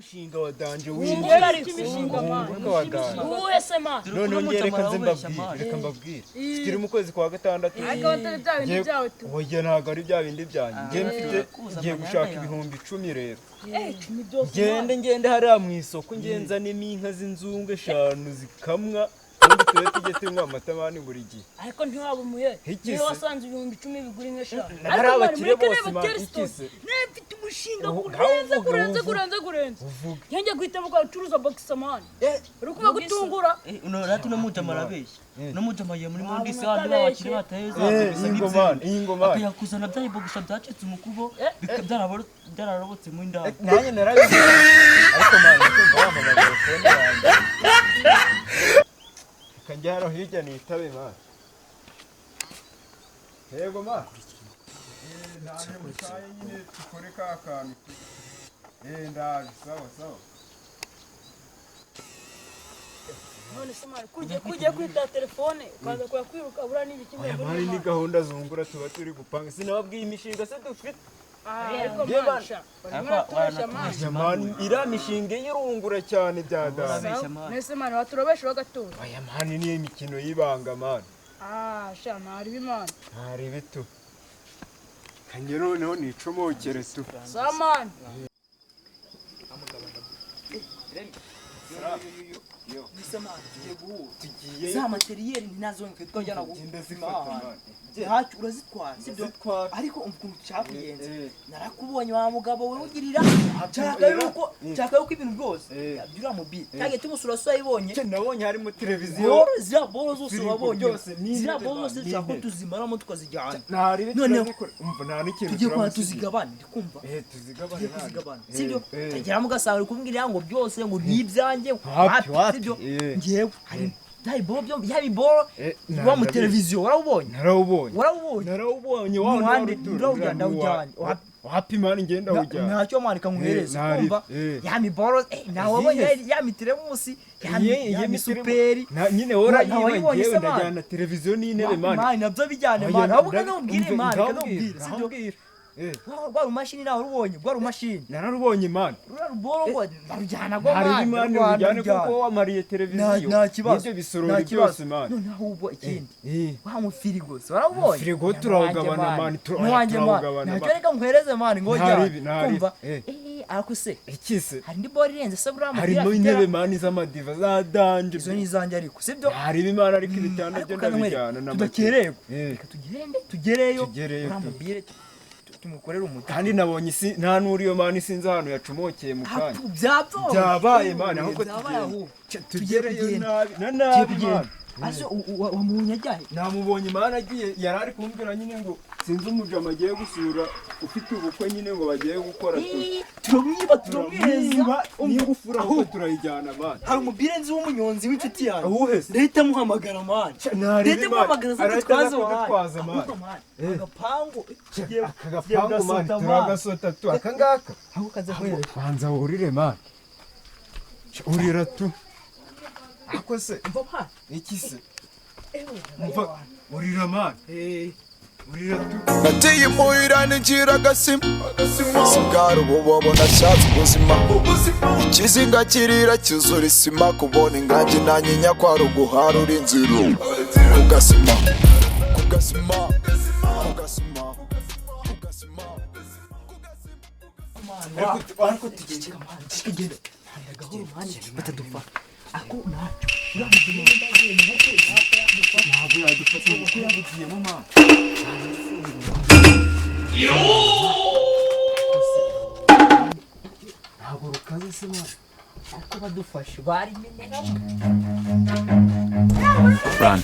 Umushinga wa danger. Wunguka ariko. Imishinga, man. Wunguka wa danger. Uwuhe se, man? Noneho ngiye, reka nze mbabwire, reka mbabwire, turi mu kwezi kwa gatandatu. Ariko atari bya bindi byawe tu. Oya, ntabwo ari bya bindi byanjye. Ngiye mfite, ngiye gushaka 10,000 rero. 10 byose? Ngende, ngende hariya mu isoko, ngenzanemo inka z'inzungu eshanu zikamwa, ubundi tube tujye tunywa amata, man, buri gihe. Ariko ntiwaba umuye Iki niyo se? wasanze 10,000 bigura inka eshanu. Hari abakire bose, man, iki se? Nawe mfite umushinga Ngaho kurenze uvuge, kurenze uvuge. kurenze kurenze. Uvuge. Njye guhita mvuga ucuruza boxer, man, uri kuba gutungura. Rati no mujama arabeshya, no mujama agiye muri mundi Wabona se handi utabeshye. babakire bataye za Iyi ngoma, iyi ngoma. Akayakuzana bya bibogusha byacitse umukubo, byararobotse mu indani. Nanjye narabizi, ariko man, ndumva wampamagaye phone yanjye. Reka njye hano hirya nitabe, man. Yego, man, ndaje musaye nyine dukore ka kantu. Ndaje, sawa sawa. None se, man, kugiye kwita telefone ukaza kuya kwiruka buriya ni ibiki? Oya, man, ni gahunda zungura tuba turi gupanga. Sinababwiye imishinga se dufite? Ariko Ye, man, man. sha Ariko baratubeshya, man. Oya, man, iriya mishinga irungura cyane bya danger. Urabeshya, man. Nese, man, waturobesha bagatura? Oya, man, niyo imikino y'ibanga, man. Ah, sha, ntaribi, man. Ntarebe tu, kanjye noneho nicomokere tu. Sawa, man. Tugiye. Za matériel ntazongere twajyana Ngenda gupima zifata, ahantu. Man. Ntacyo, urazitwara, sibyo? Ndazitwara. Ariko umva ukuntu dushaka kugenza. Eh. Narakubonye wa mugabo we, ugirira nshaka yuko nshaka yuko ibintu byose byuriya mobile cyagiye tumusura so yayibonye. Cyo nabonye harimo televiziyo. Boro, ziriya boro zose Firigo wabonye byose, n'intebe, ziriya boro man, zose dushaka ko n'intebe. tuzimaramo tukazijyana. Ntarebe. Noneho- Turazikora, umva, nta n'ikintu Tugiye kuba turamusigira. tuzigabane, ndi kumva. Tuzigabane. Tugiye Ntabwo. kuzigabana, sibyo? Tugeramo ugasanga uri kumbwira ngo byose ngo ni ibyanjye. Wapi, wapi, sibyo? eh. Ngewe hari ya biboro byo, ya biboro wa mu televiziyo warawubonye? Narawubonye. Warawubonye? Narawubonye wa wundi. Muhande, Wari utura. ndawujyana, ndawujyana. Wapi, man, ngenda ujyana. Ntacyo, mwana, nkuhereze. Kumva ya miboro, nawe wabonye ya miteremusi ya ya misuperi? Nyine wowe Nta wayibonye ngewe se, man? ndajyana televiziyo n'intebe, man. Man, nabyo bijyane, Oya, man, ahubwo umve, kanubwire, man, ndawubwira, kanubwire, sibyo? ndawubwira. Rwa rumashini nawe rubonye, rwa rumashini? Nararubonye, man. Rura ruboro ngo ndarujyana rwo, Hari man. imana Ndarujyana, urujyane ndarujyana. kuko wamariye televiziyo Nta kibazo. n'ibyo bisorori Nta kibazo. byose, man. Noneho ahubwo ikindi, Eh. wa mufirigo se warawubonye? Firigo turawugabana, man, Nuwanjye, man. turawugabana, Ntacyo, man. reka nkuhereze, man, ngo Nta jyana. ribi, nta ribi. Kumva, ariko se Iki se? hari indi boro irenze se buriya mupira Harimo afite? intebe, man, z'amadiva za danger. Izo ni izanjye ariko, sibyo? Hari imana, ariko ibitanda Ariko byo kanywere, ndabijyana n'amatara. tudakererwa. Eh. Reka tugende tugereyo. Tugereyo, Uriya mubwire tumukorere umuti. Kandi nabonye isi nta n'uriyo, man, sinzi ahantu yacomokeye mu kanya. Apu, byapfa. Byabaye, man, ahubwo Byabaye tugende. ahubwo. Tugereyo Tugiye. nabi na Tugiye nabi, kugenda. man. Ase wamubonye ajyahe? Namubonye, man, agiye, yari ari kumbwira nyine ngo sinzi umujama agiye gusura ufite ubukwe nyine ngo bagiye gukora tu. Turamwiba, turamwihereza. Turamwiba n'ingufuri, ahubwo turayijyana, man. Hari umupira nzi w'umunyonzi w'inshuti yanjye. Awuhe se? Ndahita muhamagara, man. Ntarebe, Ndahita man. muhamagara aze Arahita aza kudutwaza, man. kudutwaza, man. Ahubwo, man, agapangu Aka gapangu, man, turagasota tu aka ngaka. Ahubwo kaze nkwereke. Banza wurire, man, urira tu ako se. Umva, man. Iki se? Umva, urira, man, urira tu. Nateye imuhira ninjira agasima sigara ubu nashatse ubuzima ikizinga kirira cyuzura isima kubona ingangi nanyinya kwari uguharura inzira kugasima kugasima kugasima kugasima. Ariko tugende. Ceceka, man, ceceka, genda gahoro, man, batadufata ako ntacyo uriya muzima. Ntabwo yadufata kuko yabugiyemo, man. Ntabwo rukaze se, man? Ariko badufashe bari Run.